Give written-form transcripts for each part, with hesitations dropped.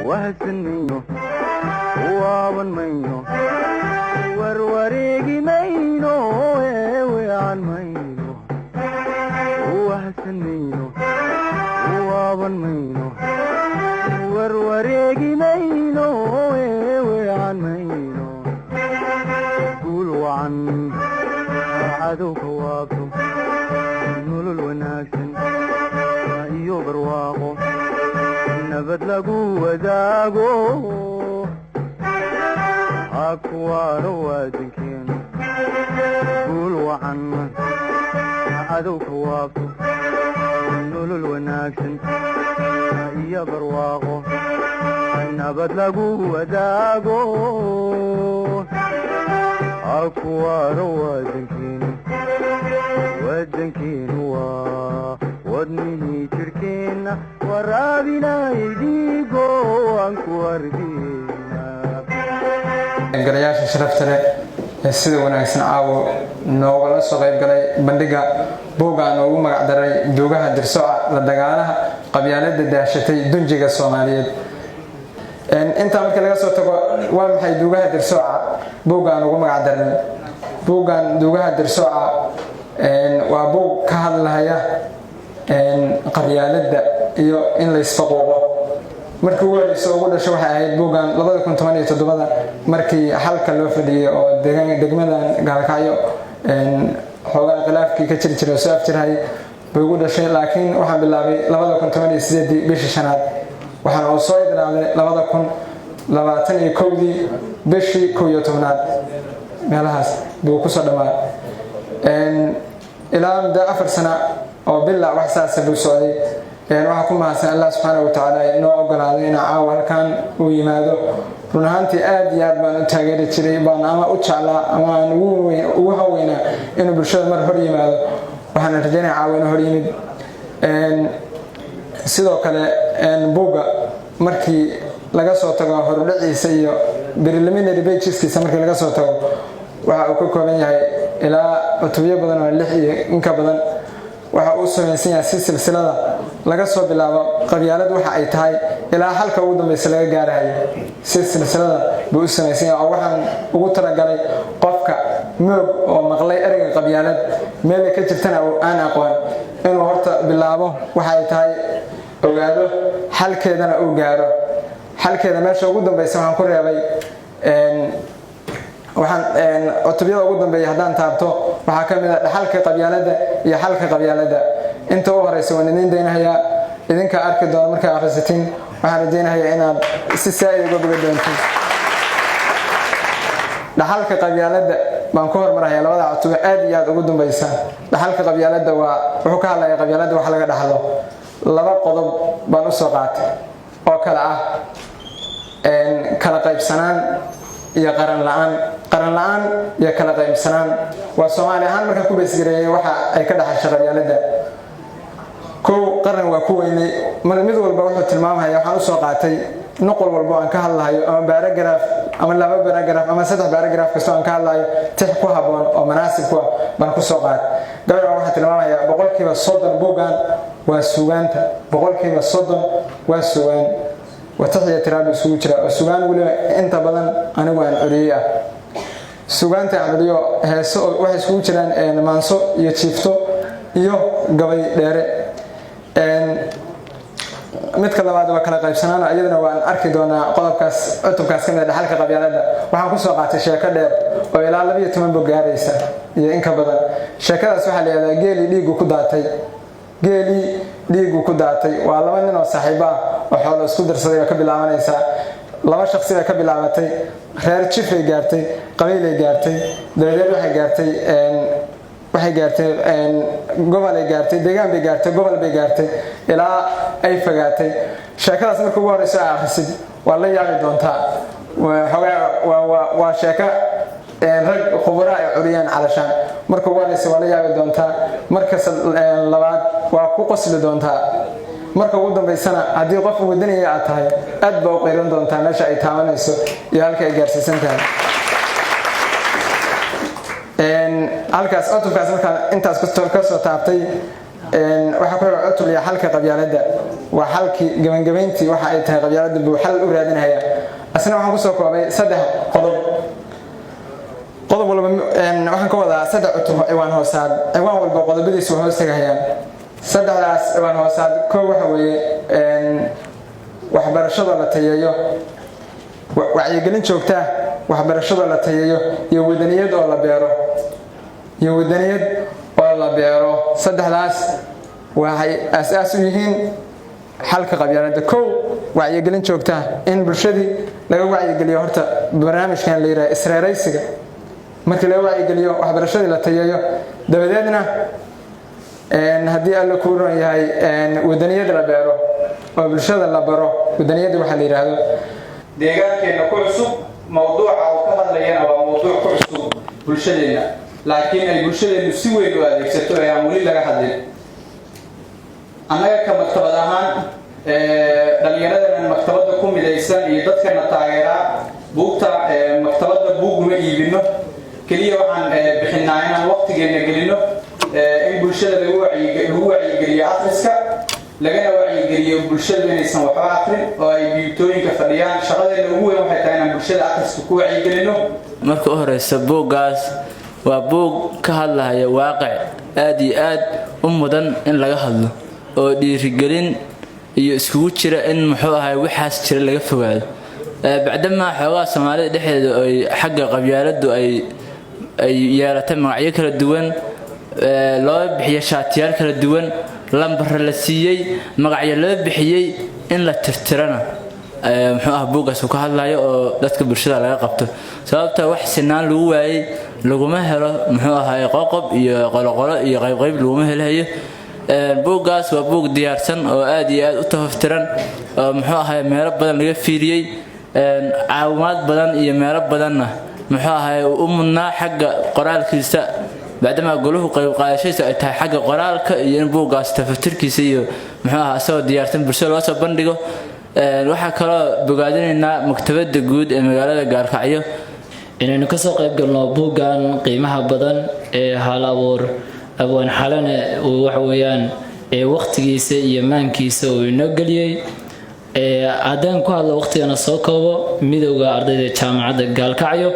Wahsan mayno, waaban mayno, warwareegi mayno, eewean mayno. Wahsan mayno, waaban mayno, warwareegi mayno, eewean mayno. Guul wacan cadowka waabto, nolol wanaagsan iyo barwaaqo nabad lagu wadaago, ha kuwaano waadankeenu. Guul wacan cadowka waabto, nolol wanaagsan iyo barwaaqo nabad lagu wadaago, ha kuwaano waadankeenu. Wadankeenu waa wadnihii jirhkeenna, waraabinay dhiigo aan ku ardina. Galayaasha sharafta leh ee sida wanaagsan caawo noogala soo qayb galay bandhiga buugga aan ugu magac daray Duugaha Dirsooca, la dagaalaha qabyaalada daashatay dunjiga Soomaaliyeed. Intaa markii laga soo tago, waa maxay Duugaha Dirsooca buugga aan ugu magac darnay? Buuggan Duugaha Dirsooca waa buug ka hadlahaya qabyaaladda iyo in laysfaquuqo. Markii ugu horeysa ugu dhasho waxay ahayd buuggan 2017-da, markii xalka loo fadhiyey oo degmadan Gaalkacyo xoogaa khilaafkii ka jiri jiray oo soo afjirhay bay ugu dhashay. Laakiin waxaan bilaabay 2018-dii bishii shanaad, waxaana uu soo idlaaday 2021-dii bishii 11aad meelahaas buu kusoo dhammaaday. Ilaa muddo 4 sana oo bila wax saasa buu socday. Waxaa ku mahadsan Allah subxaana wa tacaala inoo ogolaaday inaa caawa halkan uu yimaado. Run ahaantii aad iyo aad baan u taageeri jiray, baan ama u jeclaa ama aan ugu haweynaa inuu bulshada mar hor yimaado. Waxaana rajaynaya caawa inuu hor yimid. Sidoo kale buugga markii laga soo tago horudhaciisa iyo preliminary pageskiisa markii laga soo tago, waxa uu ka kooban yahay ilaa cutubyo badan oo lix iyo inka badan. Waxa uu samaysan yahay si silsilada, laga soo bilaabo qabyaalad waxa ay tahay ilaa halka ugu dambeysa laga gaarahayo, si silsilada buu u samaysan yahay, oo waxaan ugu talagalay qofka moog oo maqlay ereyga qabyaalad, meelay ka jirtana aan aqoon, inuu horta bilaabo waxa ay tahay, ogaado xalkeedana, uu gaaro xalkeeda. Meesha ugu dambeysa waxaan ku reebay, waxaan cutubyada ugu dambeeya haddaan taabto, waxaa ka mid ah dhaxalka qabyaaladda iyo xalka qabyaaladda. Inta u horeysa waan idiin daynahayaa, idinka arki doona markaa akhrisatiin. Waxaan rajaynahayaa inaad si saa'id uga boga doontiin. Dhaxalka qabyaaladda baan ku hormaraya, labada cutubo aad iyo aad ugu dambaysa. Dhaxalka qabyaaladda waa wuxuu ka hadlaya qabyaaladda wax laga dhaxlo. Laba qodob baan usoo qaatay oo kale ah kala qaybsanaan iyo qaran la-aan. Qaran la-aan iyo kala qaybsanaan waa Soomaali ahaan markaan ku beesgareeyay waxa ay ka dhaxashay qabyaaladda. Kow, qaran waa ku weynay. Mid walba wuxuu tilmaamaya, waxaan usoo qaatay nuqul walbo aan ka hadlahayo, ama paragraph ama laba paragraph ama saddex paragraph kastoo aan ka hadlayo, tix ku habboon oo manaasib ku ah baan kusoo qaatay. Gabayga waxaa tilmaamayaa 30% buuggan waa sugaanta, 30% waa sugaan, waa tix iyo tiraab isugu jira, oo sugaan weliba inta badan anigu aan curiyey ah. Sugaanta aan curiyo heeso waxay isugu jiraan maanso iyo jiifto iyo gabay dheere. Midka labaad waa kala qaybsanaan, iyadana waan arki doonaa qodobkaas, cutubkaas kamid a dhaxalka qabyaaladda. Waxaan kusoo qaatay sheeko dheer oo ilaa 12 bog gaaraysa iyo in ka badan. Sheekadaas waxaa la yihahdaa Geelii Dhiigu Ku Daatay. Geelii Dhiigu Ku Daatay waa laba nin oo saaxiibo ah oo xoolo isku darsaday oo ka bilaabanaysaa. Laba shaqsi bay ka bilaabatay, reer jifay gaartay, qabiilay gaartay, dabadeed waxay gaartay gobol ay gaartay, deegaan bay gaartay, gobol bay gaartay, ilaa ay fogaatay. Sheekadaas marka ugu horeyso aa akhrisid waa la yaabi doontaa. Xoogaa waa sheeko rag khubura ay curiyaan calashaan. Marka ugu horeysa waa la yaabi doontaa, marka labaad waa ku qosli doontaa, marka ugu dambaysana haddii qof wadanaya aad tahay aad baa u qayran doontaa meesha ay taabanayso iyo halka ay gaarsiisan tahay. Halkaas cutubkaas markaa intaas kasoo taabtay, waxaa ku xiga cutub iyo xalka qabyaaladda. Waa xalkii, gebangebayntii. Waxa ay tahay qabyaaladda buu xal u raadinhayaa. Asna waxaan kusoo koobay saddex qodob. Qodob walba waxaan ka wadaa saddex cutub, ciwaan hoosaad. Ciwaan walba qodobadiisu waa hoos tagahayaan saddexdaas ciwaan hoosaad. Koo waxa weeye waxbarashada la tayeeyo, wacyigelin joogtaa, waxbarashada la tayeeyo iyo wadaniyad oo la beero, iyo wadaniyad oo la beero. Saddexdaas waxay aas-aas u yihiin xalka qabyaaladda. Kow, wacyigelin joogtaa, in bulshadii laga wacyigeliyo horta barnaamijkan la yidhaha isreeraysiga. Markii laga wacyigeliyo, waxbarashadii la tayeeyo, dabadeedna haddii Alla kuu ron yahay wadaniyad la beero oo bulshada la baro wadaniyadda waxaa la yidhaahdo. Deegaankeenna ku cusub, mawduuca uu ka hadlayana waa mawduuc ku cusub bulshadeenna, laakiin ay bulshadeennu si weyn u adeegsato ee aan weli laga hadlin. Annaga ka maktabad ahaan, dhallinyaradana maktabadda ku midaysan iyo dadkana taageeraa buugta maktabadda, buug ma iibino. Keliya waxaan bixinaa inaan waqtigeenna gelino in bulshada lagu wacyigeliyo akhriska, lagana wacyigeliyo bulshadu inaysan waxba akrin oo ay biyutooyinka fadhiyaan. Shaqadeena ugu weyn waxay tahay inaan bulshada akhriska ku wacyigelino. Marka u horeysa, buuggaas waa buug ka hadlaya waaqic aad iyo aad u mudan in laga hadlo, oo dhiirigelin iyo iskugu jira in muxuu ahay waxaas jira laga fogaado, bacdamaa xoogaha Soomaalida dhexdeeda ay xagga qabyaaladdu ay yeelatay magacyo kala duwan, loo bixiyo shaatiyaal kala duwan, lambara la siiyey, magacyo loo bixiyey, in la tirtirana muxuu ah buuggaas uu ka hadlayo oo dadka bulshada laga qabto. Sababta wax sinaan lagu waayey laguma helo, muxuu ahay, qoqob iyo qoloqolo iyo qaybqayb laguma helayo. Buuggaas waa buug diyaarsan oo aad iyo aad u tafaftiran, oo muxuu ahay meelo badan laga fiiriyey, caawimaad badan iyo meelo badanna muxuu ahay u mudnaa xagga qoraalkiisa, bacdamaa goluhu qayb qaadashadiisa ay tahay xagga qoraalka iyo in buuggaas tafatirkiisa iyo muxuu ahaa isagoo diyaarsan bulshada loo soo bandhigo. Waxaa kaloo bogaadinaynaa maktabadda guud ee magaalada Gaalkacyo. Inaynu kasoo qayb galno buuggan qiimaha badan ee hal abuur Abwaan Xalane uu waxa weeyaan ee waqtigiisa iyo maankiisa uu inoo geliyey. Haddaan ku hadlo waqtigana soo koobo, midowda ardayda jaamacadda Gaalkacyo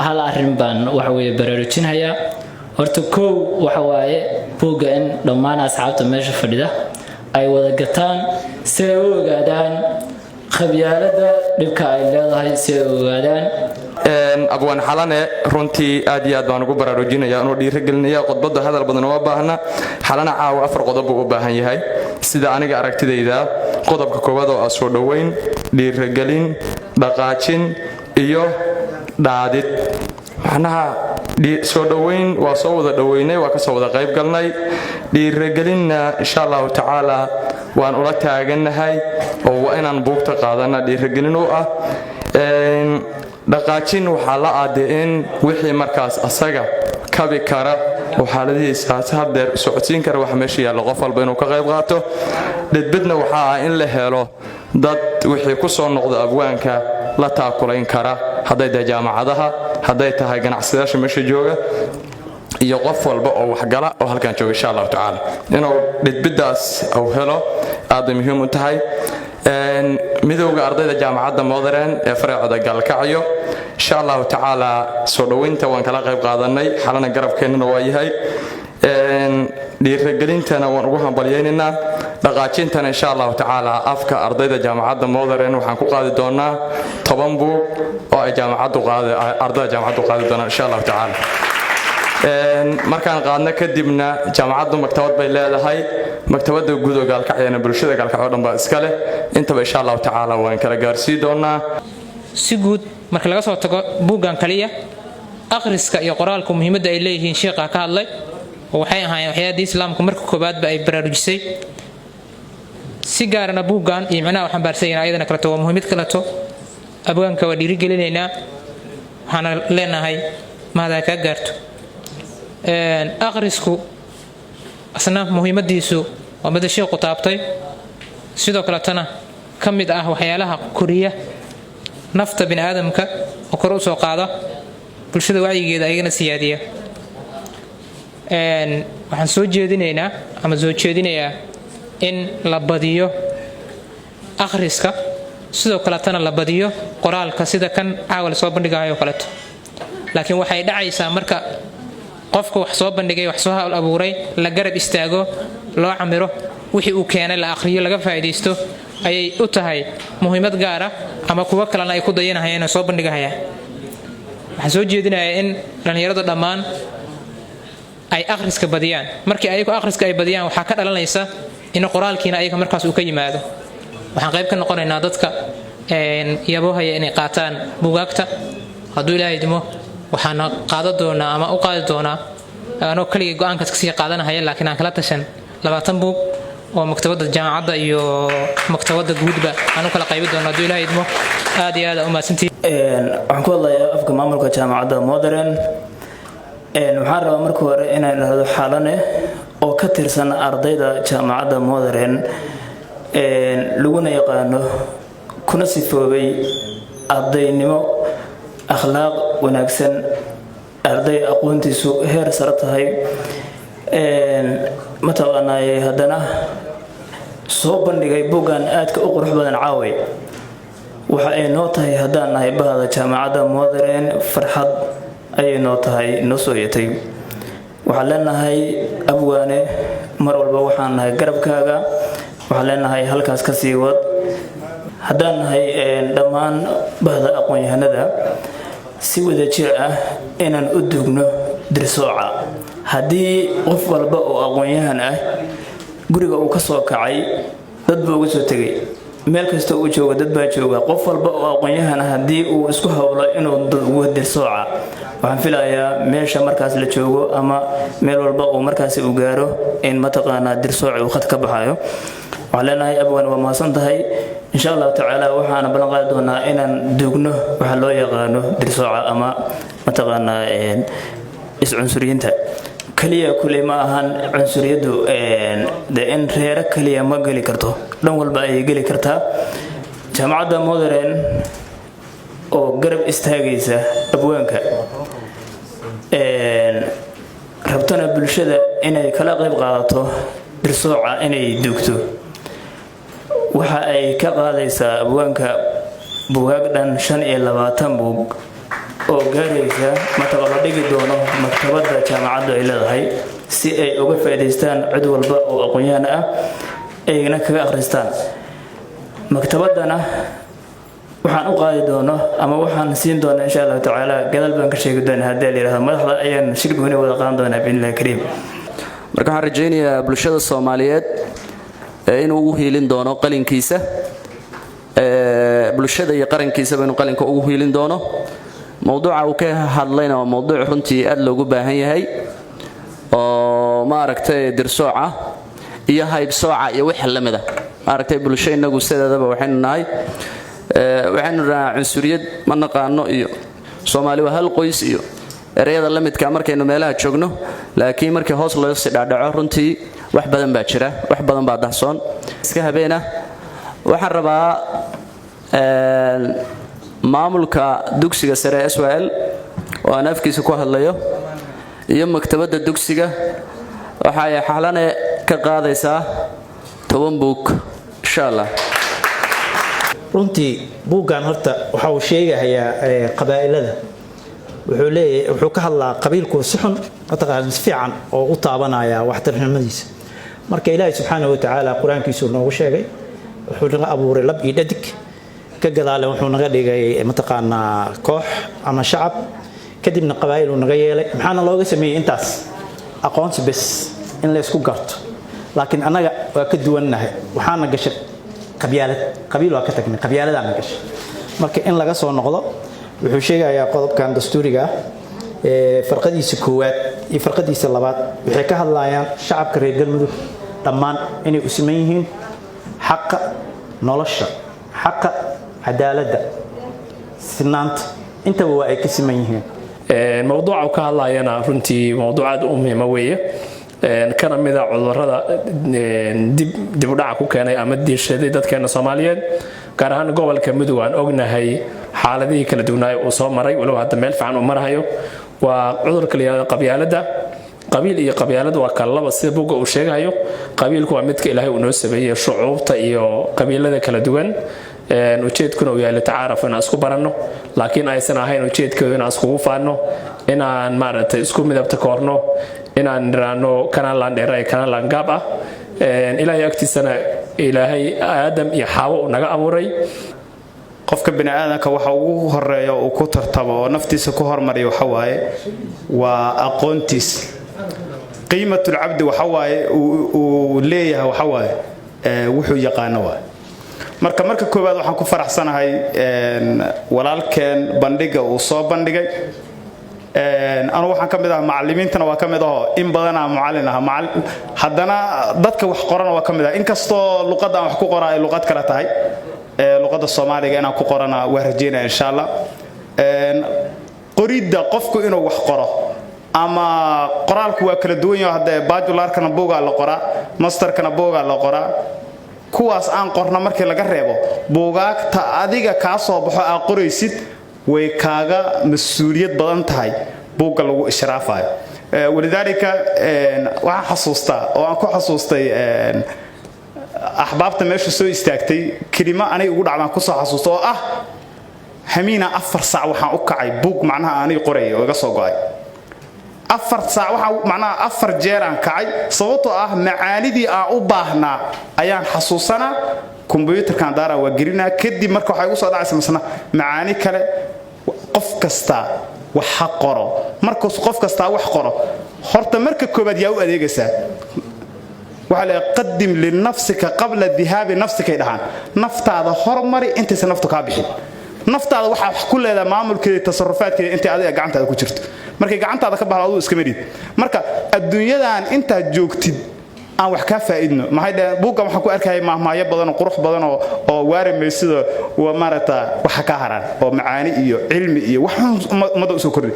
hal arrin baan waxa weeye baraarujinhayaa. Horta kow waxa waaye buugga in dhammaan asxaabta meesha fadhida ay wada gataan, si ay u ogaadaan qabyaaladda dhibka ay leedahay, si ay u ogaadaan. Abwaan Xalane runtii aad iyo aad baan ugu baraarujinaya inuu dhiirigelinaya. Qodbadda hadal badan uma baahna. Xalane caawa afar qodob buu u baahan yahay sida aniga aragtidayda. Qodobka koowaad oo ah soo dhoweyn, dhiirigelin, dhaqaajin iyo dhaadid. Macnaha soo dhoweyn waa soo wada dhoweynay, waa kasoo wada qayb galnay. Dhiirigelinna insha Allahu tacaala waan ula taagannahay, oo waa inaan buugta qaadana dhiirigelin u ah. Dhaqaajin waxaa la aaday in wixii markaas asaga kabi kara oo xaaladihiisaas haddeer socodsiin kara waxa meesha yaalla, qof walba inuu ka qayb qaato. Dhedbedna waxaa ah in la helo dad wixii ku soo noqda abwaanka la taakulayn kara, hadday tahay jaamacadaha, hadday tahay ganacsadayaasha meesha jooga iyo qof walba oo waxgala oo halkan jooga, insha Allahu tacaala inuu dhidbidaas uu helo aad bay muhiim u tahay. Midowda ardayda jaamacadda Modern ee faraceeda Gaalkacyo, insha Allahu tacaala soo dhoweynta waan kala qayb qaadanay, Xalana garabkeennana waa yahay. Dhiirigelintana waan ugu hambalyaynaynaa. Dhaqaajintana insha Allahu tacaala afka ardayda jaamacadda Modern waxaan ku qaadi doonaa 10 buug oo ay jaamacaddu qaadi, ardayda jaamacaddu qaadi doonaan insha Allahu tacaala. Markaan qaadno kadibna, jaamacaddu maktabad bay leedahay. Maktabadda guud oo Gaalkacyana bulshada Gaalkacyo dhan baa iska leh. Intaba insha Allahu tacaala waan kala gaarsii doonaa. Si guud marka laga soo tago buuggan kaliya, akhriska iyo qoraalku muhiimadda ay leeyihiin sheekha ka hadlay, oo waxay ahaayeen waxyaadii Islaamku marka koowaadba ay baraarujisay. Si gaarana buuggan iyo micnaha waxaan baarsanayna ayadana kaleto waa muhiimad kaleto. Abwaanka waa dhiirigelinaynaa, waxaana leenahay mahadaa kaa gaarto. Akhrisku asna muhiimadiisu waa mida sheekhu taabtay, sidoo kaletana ka mid ah waxyaalaha koriya nafta bini aadamka oo kor u soo qaada bulshada, wacyigeeda ayagana siyaadiya. Waxaan soo jeedinaynaa ama soo jeedinayaa In la badiyo akhriska, sidoo kaletana la badiyo qoraalka, sida kan caawa la soo bandhigahayo kaleeto. Laakiin waxay dhacaysaa marka qofka wax soo bandhigay, wax soo hawl abuuray, la garab istaago, loo camiro, wixii uu keenay la akhriyo, laga faa'iidaysto, ayay u tahay muhiimad gaar ah ama kuwo kalena ay ku dayanahayaan oo soo bandhigahayaan. Waxaan soo jeedinayaa in dhallinyaradu dhammaan ay akhriska badiyaan. Markii ayagu akhriska ay badiyaan, waxaa ka dhalanaysa in qoraalkiina ayaga markaas uu ka yimaado. Waxaan qayb ka noqonaynaa dadka yaboohaya inay qaataan buugaagta hadduu Ilaahay idmo. Waxaana qaadan doonaa ama u qaadi doonaa, anoo keligay go-aankaas kasii qaadanahaya laakiin aan kala tashan, 20 buug oo maktabadda jaamacadda iyo maktabadda guudba aan u kala qaybi doono hadduu Ilaahay idmo. Aad iyo aad aa umahadsantihiin. Waxaan ku hadlayaa afka maamulka Jaamacadda Modern. Waxaan rabaa marka hore inaan idhaahdo Xalane oo ka tirsan ardayda Jaamacadda Modern, laguna yaqaano kuna sifoobay ardaynimo, akhlaaq wanaagsan, arday aqoontiisu heer sare tahay, mataqaanaaye, haddana soo bandhigay buuggan aadka u qurux badan caaway. Waxa ay noo tahay haddaan nahay bahda Jaamacadda Modern farxad ayay noo tahay, noo soo yatay. Waxaan leenahay abwaane, mar walba waxaan nahay garabkaaga. Waxaan leenahay halkaas ka sii wad. Haddaan nahay dhammaan bahda aqoon-yahanada, si wada jir ah inaan u dugno dirsooca. Haddii qof walba oo aqoon-yahan ah guriga uu ka soo kacay dad buu uga soo tegay, meel kasta uu joogo dad baa jooga. Qof walba oo aqoon-yahan ah haddii uu isku howlo inuu dugo dirsooca, waxaan filayaa meesha markaas la joogo ama meel walba uu markaasi uu gaaro in mataqaanaa dirsooci uu khad ka baxayo. Waxaan leenahay abwan, waa mahadsan tahay. Insha Allahu tacaala waxaana ballan qaadi doonaa inaan duugno waxa loo yaqaano dirsooca ama mataqaanaa iscunsuriyiinta. Kaliya kuley ma ahan cunsuriyaddu de in reero kaliya ma geli karto, dhan walba ayay geli kartaa. Jaamacadda Modern oo garab istaagaysa abwaanka, rabtana bulshada inay kala qayb qaadato dirsooca inay duugto, waxa ay ka qaadaysaa abwaanka buugaag dhan 25 buug oo gaaraysa mataqaa la dhigi doono maktabadda jaamacaddu ay leedahay, si ay uga faa'iidaystaan cid walba oo aqoon-yahan ah, ayna kaga akhristaan. Maktabaddana waxaan u qaadi doono ama waxaan siin doona, insha Allahu tacaala, gadaal baan ka sheegi doonaa haddii la yidhahdo. Madaxda ayaan shir gooni wada qaadan doonaa biidnillahi kariim. Marka waxaan rajaynayaa bulshada Soomaaliyeed inuu ugu hiilin doono qalinkiisa, bulshada iyo qarankiisaba inuu qalinka ugu hiilin doono. Mowduuca uu ka hadlayna waa mowduuc runtii aad loogu baahan yahay, oo maaragtay dirsooca iyo haybsooca iyo wixii la mida. Maaragtay, bulsho innagu sideedaba waxaynu nahay, waxaynu dhahaa cunsuriyad ma naqaano iyo Soomaali waa hal qoys iyo ereyada la midka markaynu meelaha joogno, laakiin markii hoos loo sii dhaadhaco runtii wax badan baa jira, wax badan baa dahsoon. Iska habeena waxaan rabaa maamulka dugsiga sare SYL oo aan afkiisa ku hadlayo iyo maktabadda dugsiga waxa ay Xalane ka qaadaysaa 10 buug, insha Allah. Runtii buuggan horta waxa uu sheegahayaa qabaa'ilada. Wuxuu leeyahay, wuxuu ka hadlaa qabiilku si xun, mataqaana, si fiican oo u taabanaya waxtarnimadiisa. Marka Ilaahay subxaanahu watacaala qur-aankiisuu noogu sheegay, wuxuu naga abuuray lab iyo dhadig, ka gadaale wuxuu naga dhigay mataqaanaa koox ama shacab, kadibna qabaa'il uu naga yeelay. Maxaana looga sameeyey intaas? Aqoonsi bes in la isku garto. Laakiin annaga waa ka duwannahay, waxaana gashay qabyaalad. Qabiil waa ka tagnay, qabyaaladaana gashay. Marka in laga soo noqdo wuxuu sheegayaa qodobkan dastuuriga ah ee farqadiisa koowaad iyo farqadiisa labaad waxay ka hadlayaan shacabka reer Galmudug dhammaan inay u siman yihiin xaqa nolosha, xaqa cadaaladda, sinaanta, intaba waa ay ka siman yihiin. Mowduuca uu ka hadlayana runtii mowduuc aad u muhiima weeye, kana mida cudurrada dib u dhaca ku keenay ama diishaday dadkeena Soomaaliyeed, gaar ahaan gobolka Mudug. Aan ognahay xaaladihii kala duwanaayo uu soo maray, walow hadda meel fiican uu marahayo. Waa cudurka la yihahdo qabyaaladda. Qabiil iyo qabyaalad waa kala laba, sida buugga uu sheegayo. Qabiilku waa midka Ilaahay uu noo sameeyey, shucuubta iyo qabiilada kala duwan, ujeedkuna uu yahay litacaaraf, inaan isku baranno, laakiin aysan ahayn ujeedkeedu inaan iskugu faanno, inaan maaragtay isku midabta koorno, inaan niraano kanaan laandheera iyo kanaan laangaab ah. Ilaahay agtiisana Ilaahay Aadam iyo Xaawo uu naga abuuray. Qofka bini aadamka waxa ugu horeeya uu ku tartamo oo naftiisa ku hormariya waxa waaye waa aqoontiis. Qiimatulcabdi waxa waaye uu leeyahay waxa waaye wuxuu yaqaano waaye. Marka koowaad waxaan ku faraxsanahay walaalkeen bandhiga uu soo bandhigay. Anu waxaan ka mid ah macallimiintana, waa ka mid ahoo in badanaa mucallin ah, haddana dadka wax qorana waa ka mid ah, inkastoo luqadda aan wax ku qoraa ay luqad kale tahay. Luqadda Soomaaliga inaan ku qorana waa rajeynaya, insha Allah. Qoridda qofku inuu wax qoro ama qoraalku waa kala duwan yaho. Haddee bachelorkana buugaa la qoraa, masterkana buugaa la qoraa. Kuwaas aan qorno markii laga reebo, buugaagta adiga kaa soo baxo aa qoraysid way kaaga mas-uuliyad badan tahay buugga lagu ishraafayo. Walidaalika waxaan xasuustaa oo aan ku xasuustay axbaabta meesha soo istaagtay, kelimo anay ugu dhacdaan kusoo xasuusta oo ah hamiina 4 saac waxaan u kacay buug macnaha aanay qorayay oo iga soo go'ay 4 saac. Waxaan macnaha afar jeer aan kacay, sababtoo ah macaanidii aan u baahnaa ayaan xasuusanaa, kombyuutarkan daaraa waa gelinaa, kadib marka waxay igu soo dhacaysa masna macaani kale. Qof kastaa wax ha qoro. Markuus qof kastaa wax qoro, horta marka koobaad yaa u adeegaysaa? Waxaa la qadim linafsika qabla dihaabi nafsikay dhahaan. Naftaada hormari intaysan naftu kaa bixin. Naftaada waxaa wax ku leedahay maamulkeeda, tasarufaadkeeda, intay adiga gacantaada ku jirto. Markay gacantaada ka baxdo, aduu iska marid. Marka adduunyadan intaad joogtid aan wax kaa faa'iidno. Maxay dhaheen? Buuggan waxaan ku arkayay maahmaahyo badan oo qurux badan oo waari maysida, waa maaragta waxa kaa haraan oo macaani iyo cilmi iyo wax ummadda usoo kordhi.